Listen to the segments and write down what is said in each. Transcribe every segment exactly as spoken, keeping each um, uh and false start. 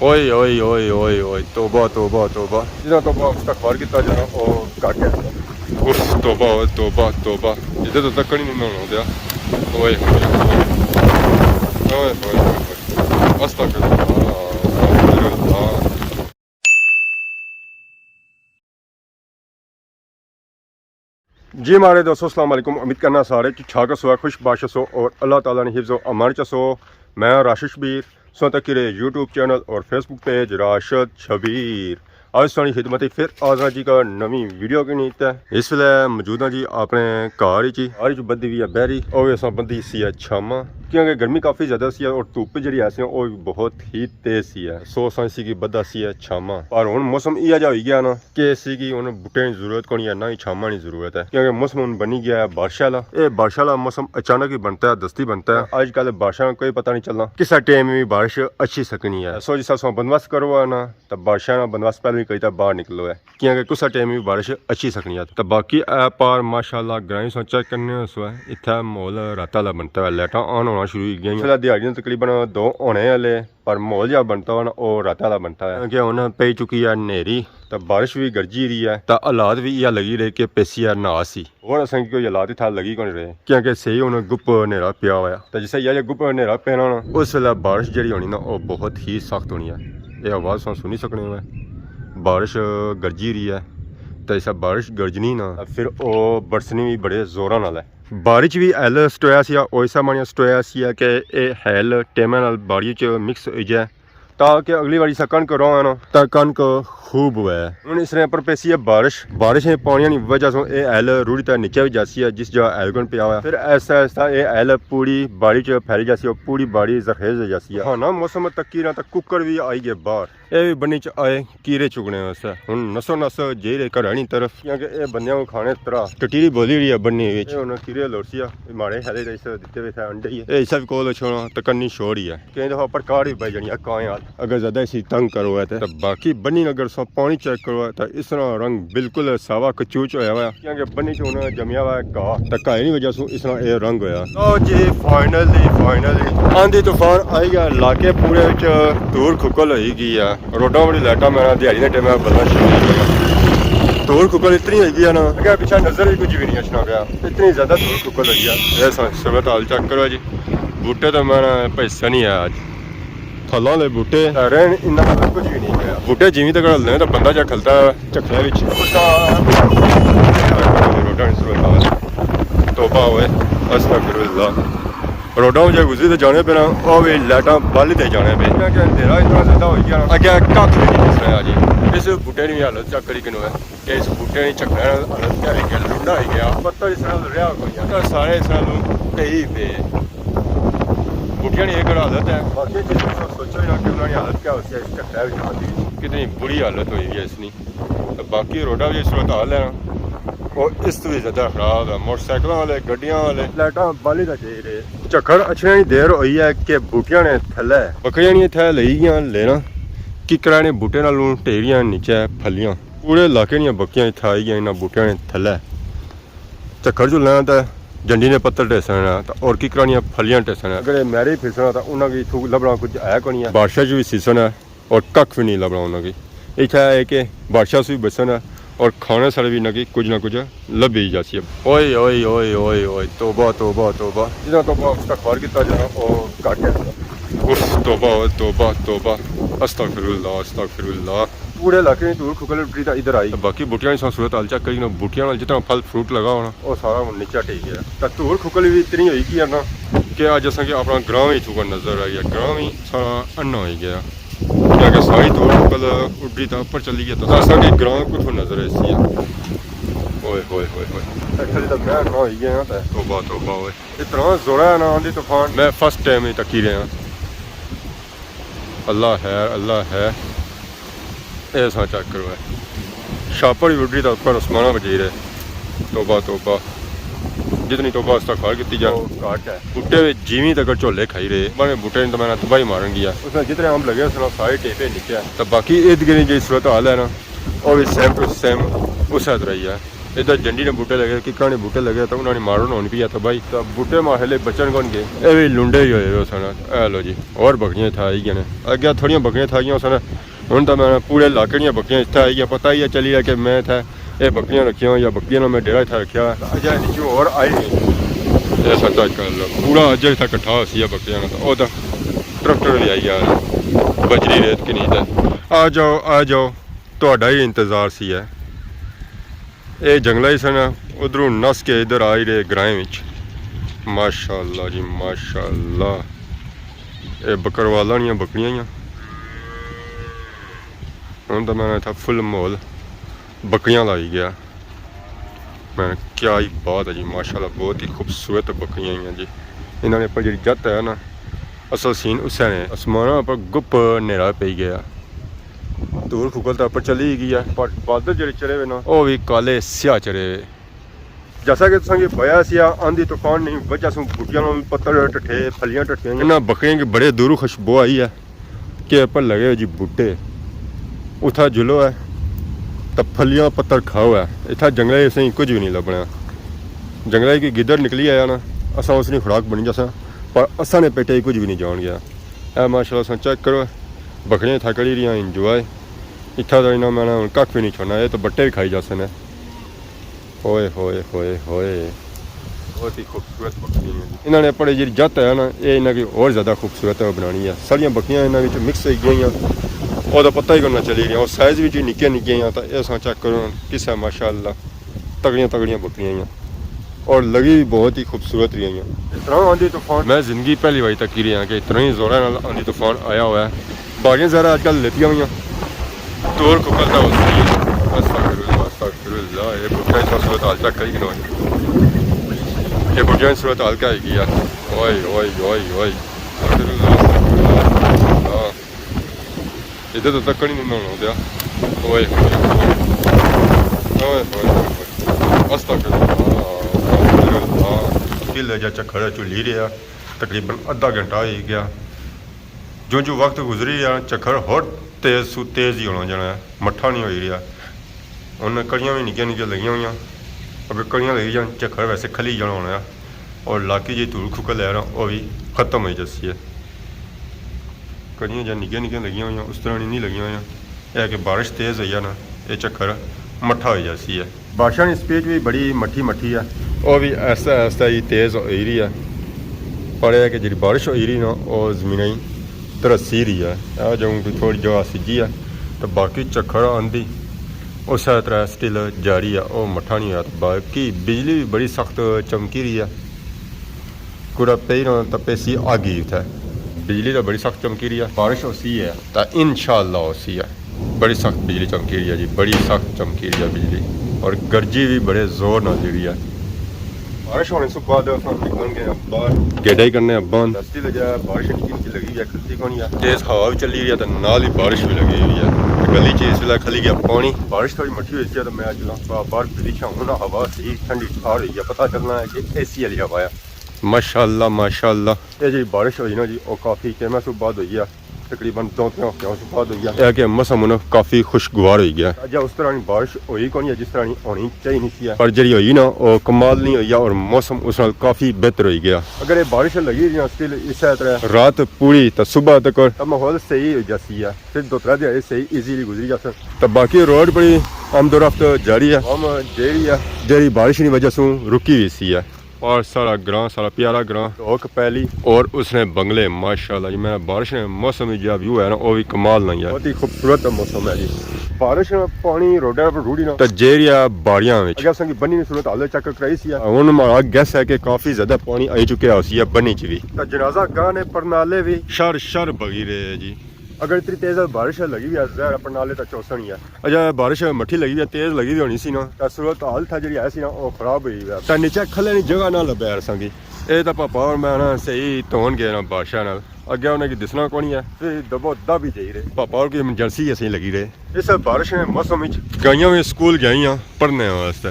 اوئے، اوئے، اوئے، اوئے، اوئے، توبہ، توبہ، توبہ۔ جنہاں توبہ استغفار کیتا جانا، او گھٹ ہے۔ اف، توبہ، اوئے، توبہ، توبہ۔ ادھر تو تک نہیں ہونا دیا۔ اوئے، اوئے، اوئے۔ اوئے، اوئے، اوئے، اوئے۔ استغفر اللہ، استغفر اللہ۔ جی ماڑے دوستو، السلام علیکم۔ امید کرنا سارے ٹھیک ٹھاک ہسو، خوش باش ہسو اور اللہ تعالیٰ نے حفظ و امان چ ہسو۔ میں راشد شبیر، سو تکی رہے یوٹیوب چینل اور فیس بک پیج راشد شبیر۔ آج سانی خدمت پھر حاضر جی کا نوی ویڈیو کے نیت ہے۔ اس ویلے موجود ہاں جی اپنے گھر وچ، گھر وچ بدھی ہوئی ہے بہری، او وی اساں بدھی سی ہے چھاما، کیونکہ گرمی کافی زیادہ سی ہے اور دھوپ جڑی ایسی ہے او بہت ہی تیز سی ہے، سو اساں اسی کی بدھا سی ہے چھاما۔ پر ہن موسم ایہا جا ہوئی گیا نا، کہ اسی کی ہن بوٹے نی ضرورت کونی ہے، نہ ہی چھاواں نی ضرورت ہے، کیونکہ موسم ہن بنی گیا ہے بارشاں آلا۔ اے بارشاں آلا موسم اچانک ہی بنتا ہے، دستی بنتا ہے۔ آج کل بارشاں نا کوئی پتہ نہیں چلنا، کسا ٹائم وی بارش اچھی سکنی ہے۔ سو جس طرح بندوبست کرو ہے نا، تے بارشاں نا بندوبست پہلے ہی کری تے باہر نکلو ہے، کیونکہ کسا ٹائم وی بارش اچھی سکنی ہے۔ تے باقی اے پار ماشاءاللہ گرائیں سو چیک کرنے ہو سو ہے، اتھا ماحول رات آلا بنتا ہے، لائٹاں آن ہونا شروع ہوئی گئیاں۔ اس ویلے دیہاڑی نے تقریباً دو ہونے آلے، پر ماحول جہاں بنتا ہوا نا، او رات آلا بنتا ہے۔ کیونکہ ہن پئی چکی ہے نیری، تے بارش وی گرجی رہی ہے، تے حالات وی ایہا لگی رہے کہ پیسی ہے نہ سی۔ اور اساں کی کوئی حالات اتھا لگی کونی رہے، کیونکہ صحیح ہن گپ نیرا پیا ہوا۔ تے جسے ایہا جا گپ نیرا پینا نا، اس ویلے بارش جیہڑی ہونی نا، او بہت ہی سخت ہونی ہے۔ اے آواز تساں سنی سکنے ہو، بارش گرجی رہی ہے۔ تے جسے بارش گرجنی نا، تے پھر او برسنی وی بڑے زوراں نال ہے۔ بارش وی ہیل سٹویا سی، او اس مانیا سٹویا سی کہ اے ہیل ٹیمے نال باڑی وچ مکس ہوئی جائے، تاکہ اگلی واری اساں کنک راہواں نا، تاں کنک خوب ہوئے۔ ہن اس نے پر پیسی ہے بارش، بارش نے پانیاں نی وجہ سوں اے ہیل روڑی تے نیچے وی جاسی ہے، جس جگہ ہیل کون پیا ہوا ہے۔ پھر آہستہ آہستہ اے ہیل پوری باڑی وچ پھیلی جاسی ہے، پوری باڑی زرخیز ہو جاسی ہے۔ ہاں نا، موسم تکی نا تاں ککڑ وی آئی گئے باہر۔ اے وی بنی چ آئے کیڑے چگنے واسطے۔ ہن نسو نس جائی رہے گھراں نی طرف، کیونکہ اے بندیاں کو کھانے ترا۔ ٹٹیری بولی رہی ہے بنی وچ۔ اے ہن کیڑے لوڑسی آ، اے ماڑے خیال وچ اس دتے وے تھے انڈے ہی ہے۔ اے سب کول چھوڑا تے کنی شوڑ ہی ہے۔ کئی دفعہ پرکار وی پائی جانی ہے کائیں نال۔ اگر زیادہ اسی تنگ کرو ہے تے۔ تے باقی بنی اگر سو پانی چیک کرو ہے تے اس طرح رنگ بالکل ساوا کچوچ ہویا ہوا ہے۔ کیونکہ بنی چ ہن جمیا ہوا ہے گھاہ، تے گھاہ نی وجہ سوں اس طرح اے رنگ ہویا۔ لو جی، فائنلی، فائنلی آندھی طوفان آئی گیا، علاقے پورے وچ دھوڑ کھکل ہوئی گئی ہے۔ روڈاں بڑی لائٹاں میں دیہاڑی نے ٹائم بدلنا شروع ہو گیا۔ دھوڑ کھکل اتنی ہوئی گئی ہے نا، اگے پیچھے نظر ہی کچھ بھی نہیں اچھنا پیا، اتنی زیادہ دھوڑ کھکل ہوئی ہے۔ اے سا صورت حال چیک کرو جی، بوٹے تو میں پیسہ نہیں ہے اج۔ پھلاں دے بوٹے رہن، انہاں نال کچھ بھی نہیں پیا۔ بوٹے جیویں تک ہلدے نے تاں بندہ جا کھلتا ہے جھکڑے وچ۔ روڈاں نی صورت حال۔ توبہ ہوئے، استغفر اللہ۔ روڈاں وچ گزری تے جانے پے نا، او وی لائٹاں بالی تے جانے پے۔ کیونکہ اندھیرا اتنا زیادہ ہوئی گیا نا، اگے ککھ بھی نہیں دس رہا جی۔ اس بوٹے نی حالت چیک کری کنو ہے۔ کہ اس بوٹے نی جھکڑے نال حالت کیا ہوئی گیا، لنڈا ہوئی گیا۔ پتہ اس نال رہیا کوئی نہ۔ پتہ سارے اس نال ٹہی پے۔ بوٹیاں نی اے کڑا حالت ہے۔ باقی جس طرح سوچو ہی نہ کہ انہاں نی حالت کیا ہوسی اس جھکڑے وچ آندی۔ کتنی بری حالت ہوئی ہے اس نی۔ تے باقی روڈا وی صورت حال ہے نا، او اس تو بھی زیادہ خراب ہے۔ موٹر سائیکلاں والے، گڈیاں والے لائٹاں بالی تے جائی رہے۔ جھکڑ اچھنے نی دیر ہوئی ہے کہ بوٹیاں نے تھلے، بکریاں نی اتھے لئی گیاں لینا، ککڑاں نے بوٹے نالوں ٹہیریاں نیچے پھلیاں۔ پورے علاقے نیاں بکریاں اتھے آئی گیاں انہاں بوٹیاں نے تھلے۔ جھکڑ جلنا تے جنڈی نے پتر ڈیسن تے اور ککڑاں نیاں پھلیاں ڈیسن۔ اگر اے میرے ہی پھسنا تاں انہاں کی اتھوں لبھنا کچھ ہے کونی ہے۔ بارشاں چ وی سیزن ہے اور ککھ وی نہیں لبھنا انہاں کی۔ اتھے ہے کہ بارشاں سے وی بچن ہے اور کھانے سارے وی انہاں کی کچھ نہ کچھ لبھی جاسی ہے۔ اوئے، اوئے، اوئے، اوئے، اوئے، توبہ، توبہ، توبہ۔ جنہاں توبہ استغفار کیتا جانا، او گھٹ ہے۔ اف، توبہ، اوئے، توبہ، توبہ۔ استغفر اللہ، استغفر اللہ۔ پورے علاقے نی دھوڑ کھکل اڈری تے ادھر آئی۔ تے باقی بوٹیاں نی صورت حال چیک کری نا، بوٹیاں نال جتنا پھل فروٹ لگا ہونا، او سارا ہن نیچے ٹہی گیا۔ تے دھوڑ کھکل وی اتنی ہوئی گئی ہے نا کہ اج اساں کی اپنا گراں وی اتھوں کا نظر آئی گیا، گراں وی سارا انا ہوئی گیا۔ کیونکہ ساری دھوڑ کھکل اڈری تے اوپر چلی گئی، تے اساں کی گراں کتھوں نظر آئی سی۔ اوئے ہوئے ہوئے ہوئے۔ ایکچولی تے میں گراں ہوئی گیا تے۔ توبہ توبہ ہوئے۔ اتنا زورا ہے نا آندھی طوفان، میں فرسٹ ٹائم ہی تکی رہا۔ اللہ خیر، اللہ ہے۔ اے سا چیک کرو ہے۔ شاپر ہی اڈری تے اوپر آسمانہ بجی رہے۔ توبہ توبہ۔ جتنی توبہ استغفار کیتی جا۔ او گھٹ ہے۔ بوٹے وچ جیویں تک جھولے کھائی رہے، بنے بوٹے نے تو میں تباہی مارن گیا۔ اس نے جتنے امب لگے اس نے سارے ٹیپے نیچے۔ تے باقی ارد گرد جی صورت حال ہے نا، او وی سیم ٹو سیم اس طرح ہی ہے۔ ادھر جنڈی نے بوٹے لگے، ککڑاں نے بوٹے لگے، تو انہاں نے مارن ہونی پئی ہے تباہی۔ تو بوٹے ماخلے بچن کون گے؟ اے وی لنڈے ہی ہوئے ہوئے سن۔ اے لو جی، اور بکریاں اتھا آئی گئیاں نے۔ اگے تھوڑیاں بکریاں اتھا گئیاں سن۔ ہن تاں میں پورے علاقے دیاں بکریاں اتھا آئی گئیاں، پتہ ہی ہے چلی گیا کہ میں اتھا اے بکریاں رکھیاں ہوئیاں یا بکریاں نا میں ڈیرہ اتھا رکھیا۔ اجے نچوں اور آئی نہیں۔ اے سچ اج کل پورا اجے اتھا کٹھا ہوسی ہے بکریاں نا، تاں او تاں ٹریکٹر وی آئی گیا، بجری ریت کنی تے۔ آ جاؤ، آ جاؤ، تہاڈا ہی انتظار سی ہے۔ اے جنگلہ ہی سن، ادھروں نس کے ادھر آئی رہے گرائیں وچ۔ ماشاءاللہ جی، ماشاءاللہ۔ اے بکروالاں نیاں بکریاں ہیاں۔ ہن تاں میں اتھا فل ماحول بکریاں لائی گیا۔ میں کیا ہی بات ہے جی، ماشاءاللہ بہت ہی خوبصورت بکریاں ہیاں جی۔ انہاں نے پر جڑی جت ہے نا، اصل سین اسے نے۔ آسماناں پر گپ نیرا پئی گیا۔ دھول کھکل تاں اپر چلی گئی ہے، پر بادل جڑے چڑھے ہوئے نا، او وی کالے سیاہ چڑھے ہوئے۔ جیسا کہ تساں کی پایا سی، آندھی طوفان نی وجہ سوں بوٹیاں نال پتر ٹٹھے، پھلیاں ٹٹھیاں۔ انہاں بکریاں کی بڑے دوروں خوشبو آئی ہے کہ اپر لگے ہوئے جی بوٹے، اتھا جلو ہے تاں پھلیاں پتر کھاؤ ہے۔ اتھا جنگلے اساں کی کچھ وی نہیں لبھنا۔ جنگلے کی گدڑ نکلی آیا نا، اساں اس نی خوراک بنی جاساں، پر اساں نے پیٹے کی کچھ وی نہیں جان گیا۔ اے ماشاءاللہ تساں چیک کرو، بکریاں اتھا کھڑی رہیاں، انجوائے۔ اتھا تاں انہاں میں ہن ککھ وی نہیں چھوڑنا، اے تاں بٹے وی کھائی جاسن۔ ہوئے ہوئے ہوئے ہوئے۔ بہت ہی خوبصورت بکریاں ہیں۔ انہاں نے اپر جڑی جت ہے نا، اے انہاں کی اور زیادہ خوبصورت بنانی ہے۔ ساریاں بکریاں انہاں وچ مکس ہوئی گئیاں۔ او تاں پتہ ہی کوئی نہ چلی رہیا، او سائز وچ ہی نکیاں نکیاں ہیں، تاں اے تساں چیک کرو کس ہے ماشاءاللہ۔ تگڑیاں تگڑیاں بکریاں ہیں اور لگی بھی بہت ہی خوبصورت رہی ہیں۔ اتنا آندھی طوفان میں زندگی پہلی واری تکی رہیا کہ اتنا ہی زورا نال آندھی طوفان آیا ہوا ہے۔ باریاں ذرا اج کل لیتیاں ہوئیاں۔ دور کو کرتا ہوتا ہے۔ استغفر اللہ، استغفر اللہ۔ یہ بوٹیاں کی صورت حال چیک کری کنو۔ یہ بوٹیاں کی صورت حال کیا ہے؟ اوئے، اوئے، اوئے، اوئے۔ استغفر اللہ، استغفر اللہ، استغفر اللہ۔ ادھر تو تک نہیں ہونا ہوتا۔ اوئے، اوئے، اوئے۔ اوئے، اوئے، اوئے۔ استغفر اللہ، استغفر اللہ۔ دل جا چکھڑا چلی رہیا۔ تقریباً ادھا گھنٹہ ہو گیا۔ جوں جوں وقت گزری رہیا، چکھر ہور تیز سو تیز ہی ہونا جانا ہے، مٹھا نہیں ہوئی رہیا۔ ہن کڑیاں وی نکیاں نکیاں لگیاں ہوئیاں، اگر کڑیاں لگی جان، چکھر ویسے کھلی جانا ہونا ہے، اور علاقے جی دھول کھکل ہے نا، او وی ختم ہوئی جاسی ہے۔ کڑیاں جا نکیاں نکیاں لگیاں ہوئیاں، اس طرح نہیں لگیاں ہوئیاں۔ اے کہ بارش تیز ہوئی ہے نا، اے چکھر مٹھا ہوئی جاسی ہے۔ بارشاں نی سپیڈ وی بڑی مٹھی مٹھی ہے، او وی آہستہ آہستہ ہی تیز ہوئی رہی ہے، پر اے کہ جڑی بارش ہوئی رہی نا، او زمیناں ہی ترسی رہی ہے۔ اے جوں کوئی تھوڑی جگہ سجی ہے، تے باقی چکھر آندھی اسے طرح سٹل جاری ہے، او مٹھا نہیں ہویا۔ تے باقی بجلی وی بڑی سخت چمکی رہی ہے۔ کڑا پئی رہنا تاں پیسی آگی اتھے۔ بجلی تاں بڑی سخت چمکی رہی ہے۔ بارش ہوسی ہے تاں انشاءاللہ ہوسی ہے۔ بڑی سخت بجلی چمکی رہی ہے جی، بڑی سخت چمکی رہی ہے بجلی۔ اور گرجی وی بڑے زور نال جڑی ہے۔ بارش ہونے سے بعد اساں نکلن گئے باہر۔ گیڈا ہی کرنے بند۔ دستی لگا ہے، بارش نکی نکی لگی ہے، کھلتی کونی ہے۔ تیز ہوا وی چلی رہی ہے تے نال ہی بارش وی لگی ہوئی ہے۔ گلی چ اس ویلے کھلی گیا پانی۔ بارش تھوڑی مٹھی ہوئی سی تے میں اج باہر پھری چھاں، ہوا سی ٹھنڈی ٹھار ہوئی ہے، پتہ چلنا ہے کہ اے سی والی ہوا ہے۔ ماشاءاللہ، ماشاءاللہ۔ اے جی بارش ہوئی نا جی، او کافی ٹائم سوں بعد ہوئی ہے، تقریباً دو ترے ہفتیاں سوں بعد ہوئی ہے۔ اے کہ موسم ہن کافی خوشگوار ہوئی گیا۔ اجے اس طرح نی بارش ہوئی کونی ہے جس طرح نی ہونی چاہیے نی سی ہے۔ پر جڑی ہوئی نا، او کمال نی ہوئی ہے اور موسم اس نال کافی بہتر ہوئی گیا۔ اگر اے بارش لگی رہی نا سٹل اسے طرح رات پوری تے صبح تک، تاں ماحول صحیح ہوئی جاسی ہے۔ پھر دو ترے دیہاڑے صحیح ایزیلی گزری جاسن۔ تے باقی روڈ بڑی آمد و رفت جاری ہے۔ عوام جیڑی ہے، جیڑی بارش نی وجہ سوں رکی ہوئی سی ہے۔ اور سارا گراں، سارا پیارا گراں۔ لوک پہلی اور اس نے بنگلے، ماشاءاللہ جی، میں بارش نے موسم وچ جیہڑا ویو ہے نا، او وی کمال نہ ہے۔ بہت ہی خوبصورت موسم ہے جی۔ بارش نا پانی روڈاں پر رڑی نا۔ تے جیڑی ہے باڑیاں وچ۔ اگر اساں کی بنی نی صورت حال چیک کرائی سی ہے۔ ہن ہمارا گیس ہے کہ کافی زیادہ پانی آئی چکیا ہوسی ہے بنی چ وی۔ تے جنازہ گاہ نے پرنالے وی شر شر بگی رہے جی۔ اگر اتنی تیز بارش لگی ہوئی ہے، ظاہر ہے پرنالے تاں چوسن ہی ہے۔ اجے بارش مٹھی لگی ہوئی ہے، تیز لگی ہوئی ہونی سی نا، تاں صورت حال تھا جڑی ہے سی نا، او خراب ہوئی ہوئی ہے۔ تاں نیچے کھلے نی جگہ نہ لبے یار اساں کی۔ اے تاں پاپا اور میں نا صحیح دھون گئے نا بارشاں نال۔ اگے انہاں کی دسنا کونی ہے، پھر دبو دب ہی جائی رہے۔ پاپا اور کی ایمرجنسی اسیں لگی رہے۔ اس بارش نے موسم وچ گائیاں وی سکول گئیاں پڑھنے واسطے۔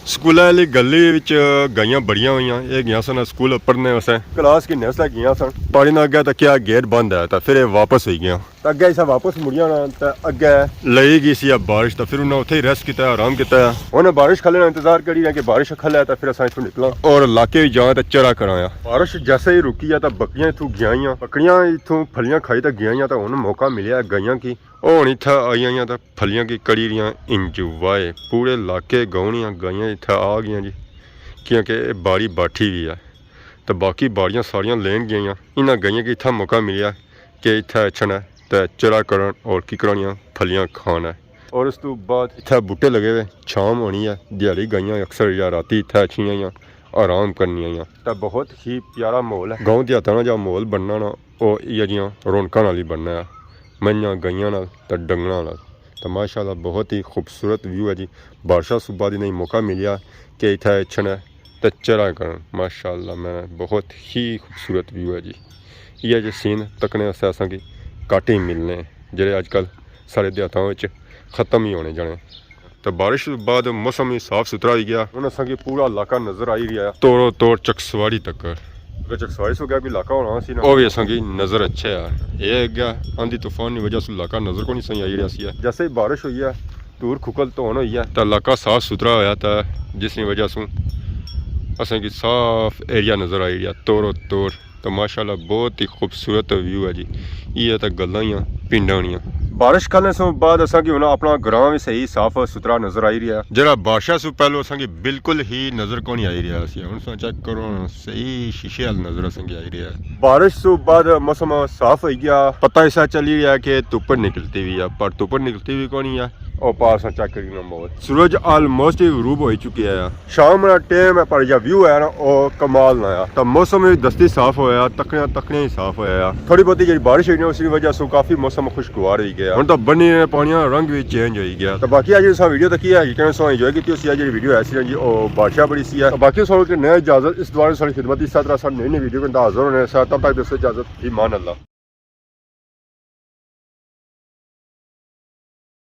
سکولے آلی گلی وچ گائیاں بڑیاں ہوئیاں، اے گیاں سن سکول پڑھنے واسطے۔ کلاس گھننے واسطے گیاں سن۔ پانی نہ اگے تاں کیا گیٹ بند ہے، تاں پھر اے واپس ہوئی گیاں۔ تے اگے اساں واپس مڑیا نا تے اگے لئی گئی سی بارش، تے پھر انہاں اتھے ہی ریسٹ کیتا، آرام کیتا۔ ہن بارش کھلے نا انتظار کری رہے کہ بارش کھلے تے پھر اساں اتھوں نکلاں اور علاقے وچ جاں تے چرا کراں۔ بارش جیسے ہی رکی آ تے بکریاں اتھوں گیاں، بکریاں اتھوں پھلیاں کھائی تے گیاں، تے ہن موقع ملیا گائیاں کی، او ہن اتھے آئی آئیاں تے پھلیاں کی کری رہیاں انجوائے۔ پورے علاقے گاؤں نیاں گائیاں اتھے آ گیاں جی، کیونکہ اے باڑی باٹھی وی ہے۔ تے باقی باڑیاں ساریاں لین گئیاں۔ انہاں گائیاں کی اتھا موقع ملیا کہ اتھا اچھن ہے تے چرا کرن اور ککڑاں نیاں پھلیاں کھان ہے۔ اور اس تو بعد اتھا بوٹے لگے ہوئے، چھاں ہونی ہے، دیہاڑی گائیاں اکثر یا راتی اتھا اچھنیاں یا آرام کرنیاں یا۔ تے بہت ہی پیارا ماحول ہے۔ گاؤں دیہاتاں نا جا ماحول بننا نا، او ایہہ جیاں رونقاں نال ہی بننا ہے، منجھاں گائیاں نال تے ڈنگراں نال۔ تے ماشاءاللہ بہت ہی خوبصورت ویو ہے جی۔ بارشاں سوں بعد انہاں کی موقع ملیا کہ اتھا اچھن ہے تے چرا کرن۔ ماشاءاللہ میں بہت ہی خوبصورت ویو ہے جی۔ ایہہ جے سین تکنے واسطے اساں کی گھٹ ہی ملنے، جیہڑے اج کل ساڑے دیہاتاں وچ ختم ہی ہونے جانے۔ تے بارش بعد موسم ہی صاف ستھرا ہوئی گیا۔ ہن اساں کی پورا علاقہ نظر آئی رہیا ہے، تورو تور چکسواری تک۔ اگر چکسواری سو گیا کوئی علاقہ ہونا سی نا۔ او وی اساں کی نظر اچھا ہے۔ اے گیا آندھی طوفان نی وجہ سوں علاقہ نظر کونی سہی آئی رہیا سی ہے۔ جیسے ہی بارش ہوئی ہے، دور کھکل تو ہن ہوئی ہے۔ تے علاقہ صاف ستھرا ہویا تے جس نی وجہ سوں اساں کی صاف ایریا نظر آئی رہیا، تورو تور۔ تے ماشاءاللہ بہت ہی خوبصورت ویو ہے جی۔ ایہہ تے گلاں ہیاں پنڈاں نیاں۔ بارش کھلنے سوں بعد اساں کی ہن اپنا گراں وی صحیح صاف ستھرا نظر آئی رہیا ہے۔ جیہڑا بارشاں سوں پہلو اساں کی بالکل ہی نظر کونی آئی رہیا سی۔ ہن تساں چیک کرو نا، صحیح شیشے آل نظر اساں کی آئی رہیا ہے۔ بارش سوں بعد موسم صاف ہوئی گیا۔ پتہ ایسا چلی رہیا کہ دھپ نکلتی ہوئی ہے، پر دھپ نکلتی ہوئی کونی ہے۔ او پار اساں چیک کری نا ماحول۔ سورج آلموسٹ ہی غروب ہوئی چکی ہے۔ شام نا ٹائم ہے، پر جیہڑا ویو ہے نا، او کمال نا آیا۔ تے موسم وی دستی صاف ہویا، تکڑیاں تکڑیاں ہی صاف ہویا۔ تھوڑی بہتی جیہڑی بارش ہوئی نا، اس نی وجہ سوں کافی موسم خوشگوار ہوئی گیا۔ ہن تاں بنی نے پانیاں رنگ وی چینج ہوئی گیا۔ تے باقی اج اساں ویڈیو تکیا، یقیناً تساں انجوائے کیتی ہوسی۔ اج جیہڑی ویڈیو ہے سی جی، او بارشاں بڑی سی ہے۔ تے باقی اساں کی نیا اجازت، اس دوبارہ ساڑی خدمت اس طرح اساں نئی نئی ویڈیو کے اندر حاضر ہونے سا۔ تب تک دوستو اجازت، فی امان اللہ۔